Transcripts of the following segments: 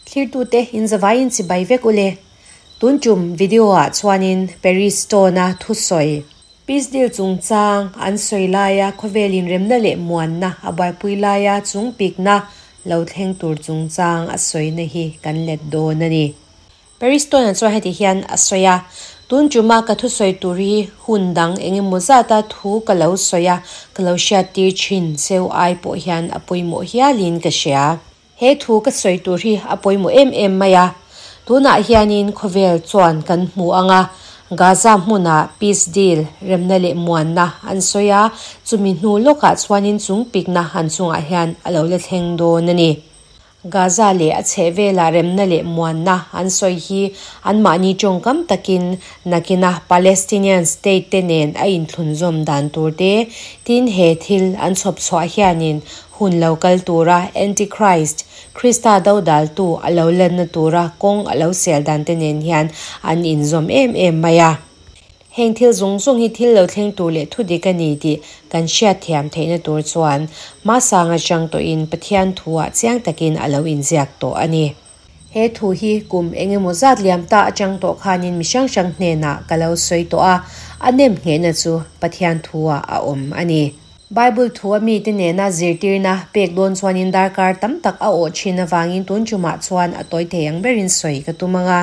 Thlirtute in zavaiin chibai vek ule. Tun tum video ah chuanin Paris Stone-a thusawi, Peace Deal chungchang an sawi laia khawvel inremna leh muanna a buaipui laia chungpikna lo thleng tur chungchang a sawina hi kan let dawn a ni. Paris Stone-a chuan heti hian a sawi a, Tun tuma ka thusawi tur hi hun dang eng emaw zata thu ka lo sawi a, ka lo hriattir thin cheu ai pawh hian a pawimawh hialin ka hria. He thu ka sawi tur hi a pawimawh em em mai a, tunah hianin khawvel chuan kan hmu ang a, Gaza hmunah peace deal, remna leh muanna an sawi a, chumi hnu lawkah chuanin chung pikna han chungah hian a lo la thleng dawn a ni. Gaza leh a chhehvelah remna leh muanna an sawi hi anmahni tawngkam takin nakina Palestinian state te nen a inthlunzawm dan tur te, tin he thil an chhawp chhuah hianin Hun lo kal tura Antichrist, Krista dodaltu a lo lanna tura kawng a lo sel dan te nen hian an inzawm em em mai a. Heng thil zawng zawng hi thil lo thleng tur leh thudik a ni tih kan hriatthiam theihna tur chuan hmasang atang tawhin Pathian thuah chiang takin a lo inziak tawh a ni. He thu hi kum eng emaw zat liam ta atang tawh khanin mi hrang hrang hnenah ka lo sawi tawh a, a nem nghehna chu Pathian thuah a awm a ni. Bible thu a mite nena zirtirna pek dawn chuanin darkar tam tak a awh thin avangin tun tumah chuan a tawi thei ang berin sawi ka tum ang a.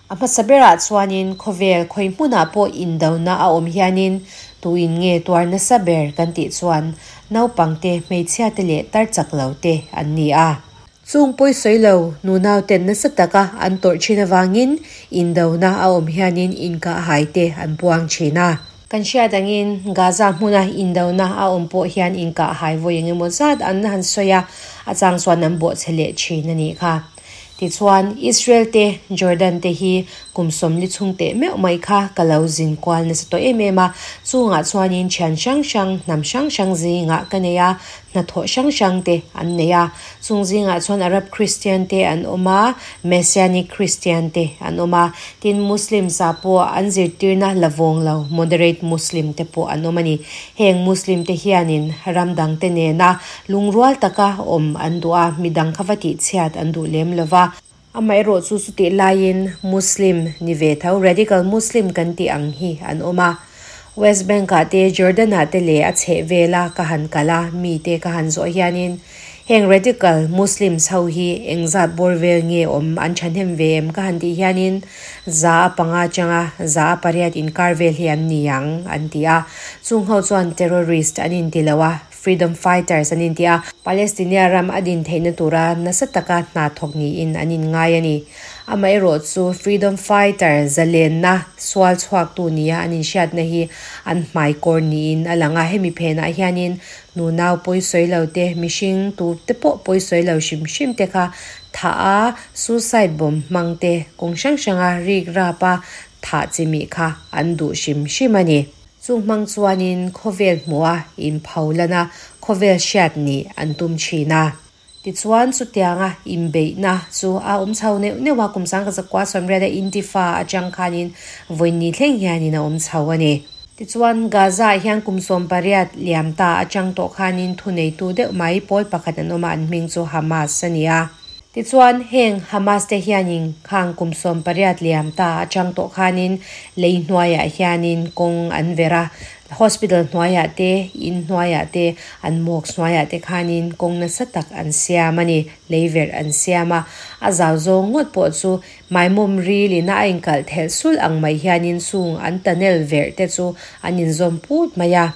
A hmasa berah chuanin khawvel khawi hmunah pawh indona a awm hianin tuin nge tuar nasa ber kan tih chuan naupangte, hmeichhiate leh tar chak lo te an ni a. Chung pawisawi lo nunauten nasa taka an tawrh thin avangin indona a awm hianin inkahhai te an puang thin a. Kan hriat angin Gaza hmuna indona a awm pawh hian inkahhai vawi eng emaw zat an han sawi a, a chang chuan an bawhchhe leh thin a nih kha. Tichuan, Israel te, Jordan te hi kum 40 chhung teh meuh mai kha ka lo zin kual nasa tawh em em a, chungah chuanin thian hrang hrang, hnam hrang hrang zingah ka nei a, hnathawh hrang hrang te an nei a. Chung zingah chuan Arab Christian te an awm a, Messianic Christian te an awm a, tin Muslims ah pawh an zirtirna la vawng lo moderate Muslim te pawh an awm a ni. Heng Muslim te hianin ram dang te nena lungrual taka awm an duh a, midang kha va tihchhiat an duh lem lo va. Amaherawh chu chutih laiin Muslim ni ve tho, radical Muslim kan tih ang hi an awm a. West Bank-ah te, Jordan-ah te leh a chheh vela ka han kal a, mite ka han zawh hianin heng radical Muslims ho hi engzat bawr vel nge awm an thahnem ve em ka han tih hianin 500 atanga 800 inkar vel hi an ni ang an ti a. Chung ho chuan terrorist an inti lo a, Freedom Fighters an inti a, Palestinia ram a din theihna tura nasa taka hna thawk niin an inngai a ni. Amaherawh chu Freedom Fighter zalenna sual chhuaktu nia an inhriatna hi an hmaikawr niin a lang a, hemi phenah hianin nunau pawisawi lo te, mihring tu te pawh pawisawi lo hrim hrim te kha thah a, suicide bomb hmang te kawng hrang hranga rik rap a thah chimih kha an duh hrim hrim a ni. Chung hmang chuanin khawvel hmuha inpho lan a, khawvel hriat nih an tum thin a. Tichuan, chutianga inbeihna chu a awm chho neuh neuh a, kum 1980 a Intifa atang khanin vawiin thleng hianin a awm chho a ni. Tichuan, Gaza-ah hian kum 18 liam ta atang tawh khanin thuneitu deuh mai pawl pakhat an awm a, an hming chu Hamas a ni a. Tichuan, heng Hamas te hianin khang kum 18 liam ta atang tawh khanin lei hnuaiah hianin kawng an ver a, hospital hnuaiah te, in hnuaiah te, an mosque hnuaiah te khanin kawng nasa tak an siam a ni, lei verh an siam a. A zau zawng ngawt pawh chu maimawm ril ina a inkalh thelh sulh ang mai hianin chung an tunnel verh te chu an inzawm put mai a.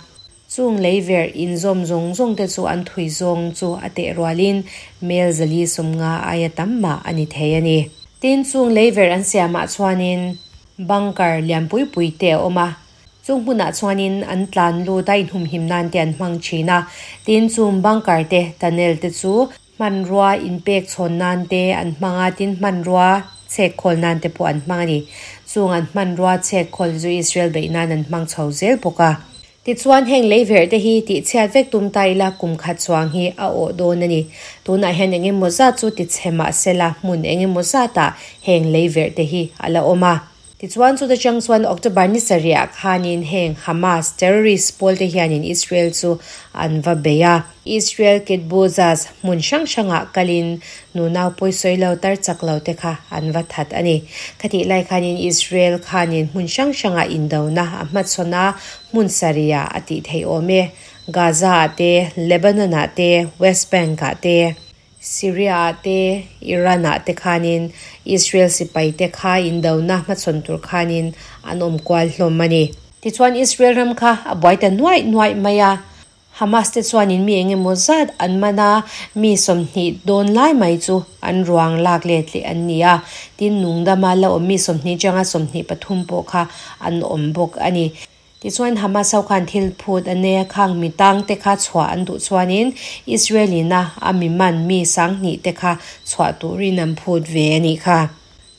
Chung lei verh inzawm zawng zawng te chu an thui zawng chu a teh rualin mel 450 aia tam mah a ni thei a ni. Tin, chung lei verh an siamah chuanin bunker lian pui pui te a awm a, chung hmunah chuanin an tlan lut a inhumhim nan te an hmang thin a. Tin, chung bunker te tunnel te chu hmanrua inpek chhawn nan te an hmang a, tin hmanrua chhek khawl nan te pawh an hmang a ni. Chung an hmanrua chhek khawl chu Israel beih nan an hmang chho zel bawk a. Tichuan heng lei verh te hi tihchhiat vek tum ta ila kum khat chuang hi a awh dawn a ni. Tunah hian eng emaw zat chu tichhe mah sela hmun eng emaw zatah heng lei verh te hi a la awm a. Tichuan chuta chang chuan October ni sarih ah khanin heng Hamas terrorist pawl te hianin Israel chu an va bei a. Israel Kibbutzas hmun hrang hrangah kalin nunau pawisawi lo tar chak lo te kha an va that a ni. Khatih lai khanin Israel khanin hmun hrang hrangah indona a hmachhawn a, hmun sarih ah a tih theih awm e. Gaza ah te, Lebanon ah te, West Bank ah te, Syria ah te, Iran ah te khanin Israel sipai te kha indona hmachhawn tur khanin an awm kual hlawm a ni. Tichuan Israel ram kha a buai ta nuaih nuaih mai a, Hamas te chuanin mi eng emaw zat an man a, mi 20 dawn lai mai chu an ruang lak let leh an ni a, tin nungdama la awm mi 20 changa 23 pawh kha an awm bawk a ni. Tichuan Hamas ho khan thil phut a nei a, khang mi tang te kha chhuah an duh chuanin Israel ina a mi man mi 2000 te kha chhuah turin an phut ve a nih kha.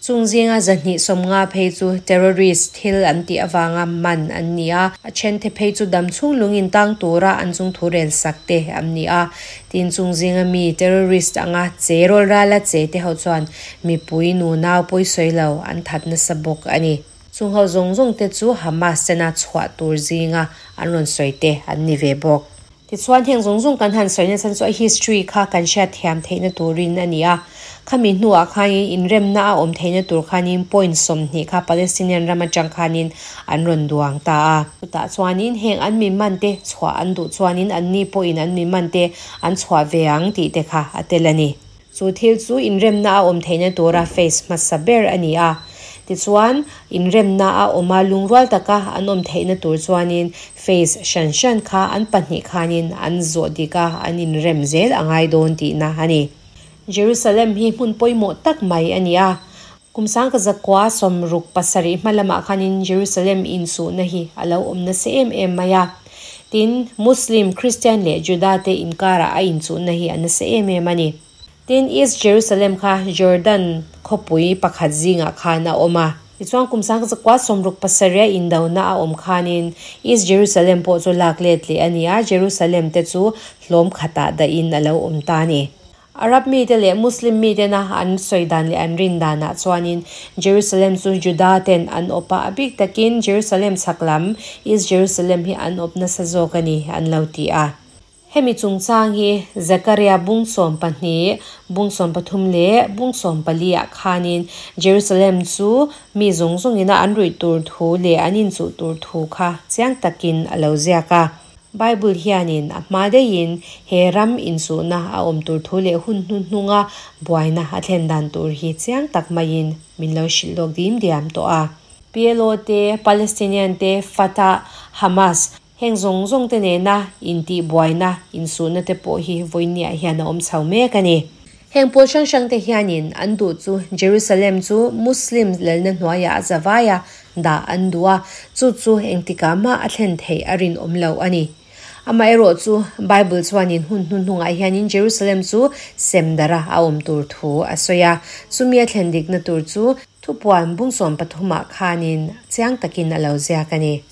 Chung zinga 250 phei chu terrorist thil an tih avanga man an ni a, a then te phei chu dam chhung lungin tang tura an chung thu rel sak te an ni a. Tin chung zinga mi terrorist anga che rawl rala che te ho chuan mipui nunau pawisawi lo an that nasa bawk a ni. Chung ho zawng zawng te chu Hamas tena chhuah tur zinga an rawn sawi te an ni ve bawk. Tichuan heng zawng zawng kan han sawi nachhan chu a history kha kan hriat thiam theihna turin a ni a. Khami hnuah khanin inremna a awm theihna tur khanin point 20 kha Palestinian ram atang khanin an rawn duang ta a. Chutah chuanin heng an mi man te chhuah an duh chuanin an ni pawhin an mi man te an chhuah ve ang tih te kha a tel a ni. Chu thil chu inremna a awm theihna tura face hmasa ber a ni a. Tichuan inremna a awm a lungrual taka an awm theihna tur chuanin face hran hran kha an pahnih khanin an zawh dik a an inrem zel a ngai dawn tihna a ni. Jerusalem hi hmun pawimawh tak mai a ni a. Kum 1967 hmalamah khanin Jerusalem insuhna hi a lo awm nasa em em mai a. Tin Muslim, Christian leh Juda te inkara a insuhna hi a nasa em em a ni. Tin East Jerusalem kha Jordan khawpui pakhat zingah khan a awm a. Tichuan kum 1967 indona a awm khanin East Jerusalem pawh chu lak let leh a ni a, Jerusalem te chu hlawm khatah dahin a lo awm ta a ni. Arab mi te leh Muslim mi tena an sawi dan leh an rin danah chuanin Jerusalem chu Juda ten an awp a, a bik takin Jerusalem chhak lam East Jerusalem hi an awp nasa zawk a ni an lo ti a. Hemi chungchang hi Zakaria bung 12, bung 13 leh bung 14 ah khanin Jerusalem chu mi zawng zawngina an ruih tur thu leh an inchuh tur thu kha chiang takin a lo ziak a. Bible hianin a hma deihin he ram insuhna a awm tur thu leh hun hnuhnunga buaina a thlen dan tur hi chiang tak maiin min lo hrilh lawk dim diam tawh a. PLO te, Palestinian te, Fatah, Hamas heng zawng zawng te nena intih buaina insuhna te pawh hi vawinia hian a awm chho mek a ni. Heng pawl hrang hrang te hianin an duh chu Jerusalem chu Muslim lalna hnuaiah a zawaia dah an duh a, chu chu engtikah mah a thlen theih a rin awm lo a ni. Amaherawh chu Bible chuanin hun hnuhnungah hianin Jerusalem chu semdara a awm tur thu a sawi a, chumi a thlen dikna tur chu thupuan bung 13 ah khanin chiang takin a lo ziak a ni.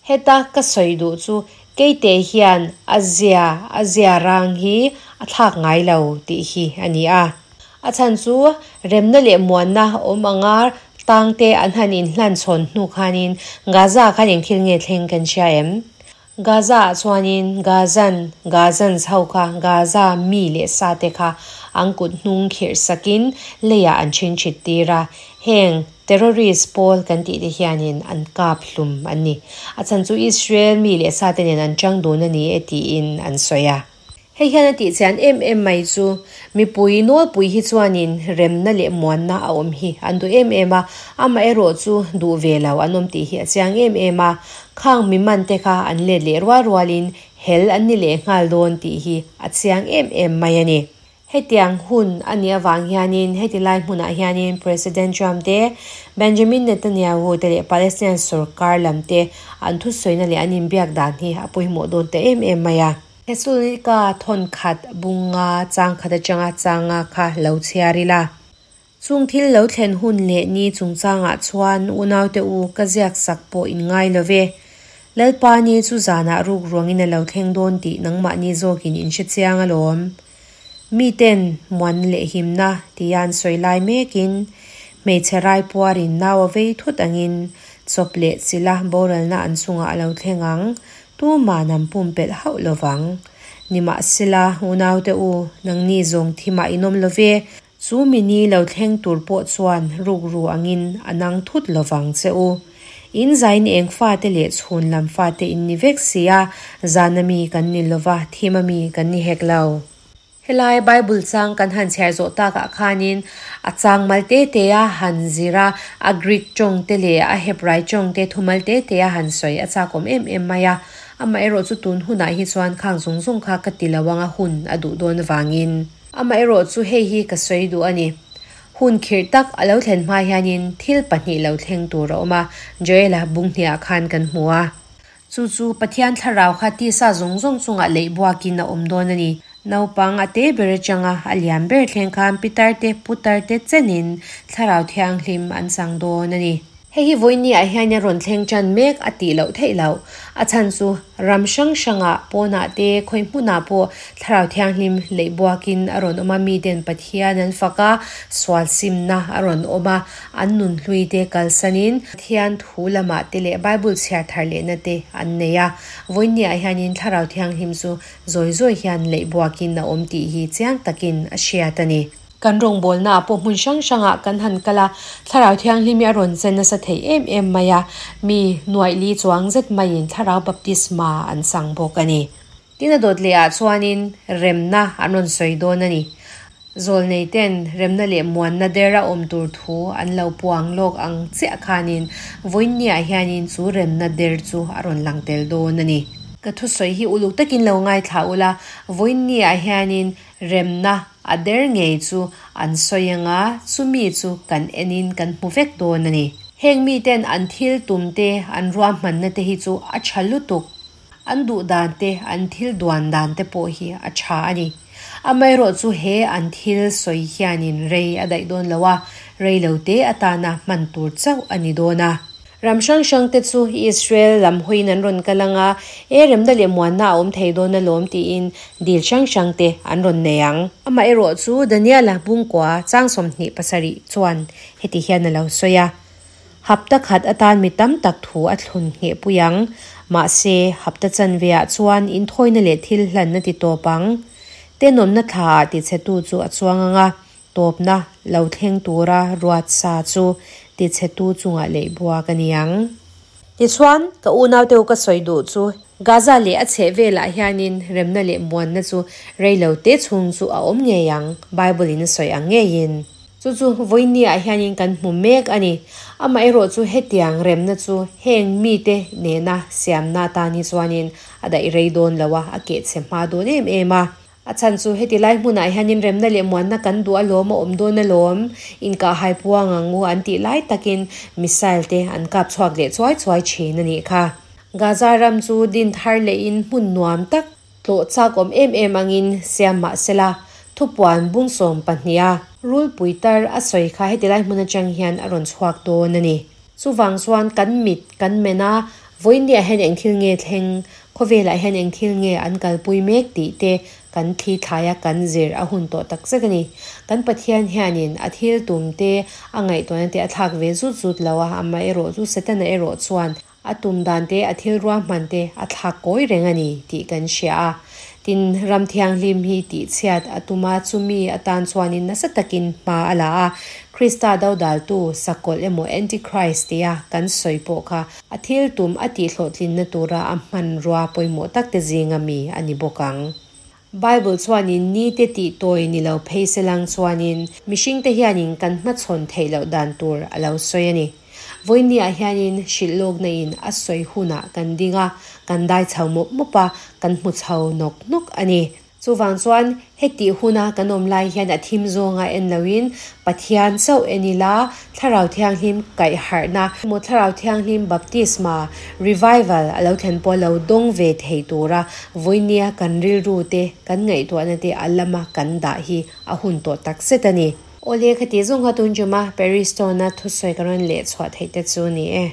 Heta ka sawi duh chu keite hian a zia a zia rang hi a thlak ngai lo tih hi a ni a. A chhan chu remna leh muanna awm anga tang te an han inhlan chhawn hnu khanin Gaza khan eng thil nge thleng kan hria em? Gaza ah chuanin Gazan, Gazans ho kha Gaza mi leh sa te kha an kut hnung khirh sakin leiah an thin thit tir a. Heng terrorist pawl kan tih te hianin an kap hlum an ni. A chhan chu Israel mi leh sa te nen an chang dun a ni e tiin an sawi a. Hei hian a tih chian em em mai chu mipui nawlpui hi chuanin remna leh muanna a awm hi an duh em em a, amaherawh chu duh ve lo an awm tih hi a chiang em em a. Khang mi man te kha an let leh rual rualin hel an ni leh nghal dawn tih hi a chiang em em mai a ni. Hetiang hun a nih avang hianin heti lai hmunah hianin President Trump te, Benjamin Netanyahu te leh Palestinian sarkar lam te an thusawina leh an inbiak dan hi a pawimawh dawn ta em em mai a. Thesalonika thawn khat bunga chang khat atanga changa kha lo chhiar ila. Chung thil lo thlen hun leh ni chungchangah chuan unaute u ka ziak sak pawh in ngai love. Lalpa ni chu zanah ruk ruangin a lo thleng dawn tih nangmah ni zawkin in hre chiang alawm. Mi ten muan leh himna tian sawi lai mekin Hmeichhe raipuarin nau a vei thut angin chawp leh chilha boralna an chungah a lo thleng ang, tuman an pumpelh hauh lo vang. Nimahsela, unaute u, nangni zawng thimah in awm lo ve, chu mini lo thleng tur pawh chuan rukru angin a nang thut lo vang che u. In zain eng fate leh chhun lam fate in ni vek si a, zana mi kan ni lo va, thima mi kan ni hek lo. Helai Bible chang kan han chhiar zawh takah khanin a chang mal te te a han zir a, a Greek tawng te leh a Hebrai tawng te thumal te te a han sawi a chakawm em em mai a. Amaherawh chu tun hunah hi chuan khang zung zung kha ka ti lo ang a hun a duh dawn avangin. Amaherawh chu hei hi ka sawi duh a ni. Hun khirh tak a lo thlen hma hianin thil pahnih lo thleng tur a awm a, Joela bung hniah khan kan hmu a. Chu chu Pathian thlarau kha tisa zawng zawng chungah leih buakin a awm dawn a ni. Naupang a te ber atanga a lian ber thleng khan pitar te putar te chenin thlarau thianghlim an chang dawn a ni. Hei hi vawiini ah hian a rawn thleng tan mek a tih loh theih loh. A chhan chu ram hrang hrangah pawnah te khawi hmunah pawh thlarau thianghlim leih buakin a rawn awm a, miten Pathian an fak a, sual simna a rawn awm a, an nunhlui te kalsanin Pathian thu lamah te leh Bible chhiar thar lehna te an nei a. Vawiini ah hianin thlarau thianghlim chu Zawi zawi hian leih buakin a awm tih hi chiang takin a hriat a ni. Kan rawngbawlnaah pawh hmun hrang hrangah kan han kal a, Thlarau Thianghlim hi a rawn chen nasa thei em em mai a, mi nuaih li chuang zet maiin Thlarau Baptisma an chang bawk a ni. Tin a dawt lehah chuanin remna an rawn sawi dawn a ni. Zawlnei ten remna leh muanna der a awm tur thu an lo puang lawk ang chiah khanin vawiinniah hianin chu remna der chu a rawn lang tel dawn a ni. Ka thusawi hi uluk takin lo ngaithla ula, vawiinniah hianin remna a der ngei chu an sawi anga chumi chu kan enin kan hmu vek dawn a ni. Heng miten an thil tum te, an ruahmanna te hi chu a tha lutuk. An duh dan te, an thil duan dan te pawh hi a tha a ni. Amaherawh chu he an thil sawi hianin rei a daih dawn lo a, rei lo te atana hman tur chauh a ni dawn a. Ram hrang hrang te chu Israel lam hawiin an rawn kal ang a, e remna leh muanna a awm thei dawn alawm tiin dil hrang hrang te an rawn nei ang. Amaherawh chu Daniela bungkua chang 27 chuan heti hian a lo sawi a. Hapta khat atan mi tam tak thu a thlun ngheh pui ang. Mahse, hapta chanveah chuan inthawina leh thil hlanna ti tawp ang. Tenawmna thlaah tichhetu chu a chuang ang a, tawpna lo thleng tura ruat sa chu tichhetu chungah leih buak a ni ang. Tichuan, ka unaute u ka sawi duh chu, Gaza leh a chheh velah hianin remna leh muanna chu reilo te chhung chu a awm ngei ang, Bible-in a sawi ang ngeiin. Chu chu vawinia hianin kan hmu mek a ni. Amaherawh chu hetiang remna chu heng mite nena siamna atan hi chuanin a daih rei dawn lo a, a kehchhe hma dawn em em a. A chhan chu heti lai hmunah hianin remna leh muanna kan duh alawm a awm dawn alawm, inkahhai puang ang u an tih lai takin missile te an kap chhuak leh chuai chuai thin a nih kha. Gaza ram chu din thar lehin hmun nuam tak Tlawh chak awm em em angin siam mah sela, thupuan bung 12 a rulpui tar a sawi kha heti lai hmun atang hian a rawn chhuak dawn a ni. Chuvang chuan kan mit kan men a, vawiinniah hian eng thil nge thleng, khawvelah hian eng thil nge an kalpui mek tih te kan thli thlai a kan zir a hun tawh tak zet a ni. Kan Pathian hianin a thil tum te a ngaihtuahna te a thlak ve zut zut lo a, amaherawh chu Setana erawh chuan A tum dan te, a thil ruahman te a thlak kawi reng a ni tih kan hria a. Tin, ram thianghlim hi tihchhiat a tum a, chumi atan chuanin nasa takin hma a la a. Krista dodaltu sakawlh emaw Antichrist tia kan sawi pawh kha a thil tum a tihhlawhtlinna tura a hmanrua pawimawh tak te zinga mi a ni bawk ang. Bible chuanin nite tih tawi ni lo phei se lang chuanin mihringte hianin kan hmachhawn theih loh dan tur a lo sawi a ni. Vawiinniah hianin hrilh lawkna in a sawi hunah kan ding a, kan dai chho mawp mawp a, kan hmu chho nawk nawk a ni. Chuvang chuan hetih huna kan awm lai hian a thim zawnga en loin Pathian chauh en ila, Thlarau Thianghlim kaihharhna emaw Thlarau Thianghlim baptisma, revival, a lo thlen pawh lo dawng ve thei tura vawinia kan rilru te, kan ngaihtuahna te a lama kan dah hi a hun tawh tak zet a ni. Awle, khati zawng kha tun chuma Paris tawna thusawi ka rawn leh chhuah theih te chu ni e.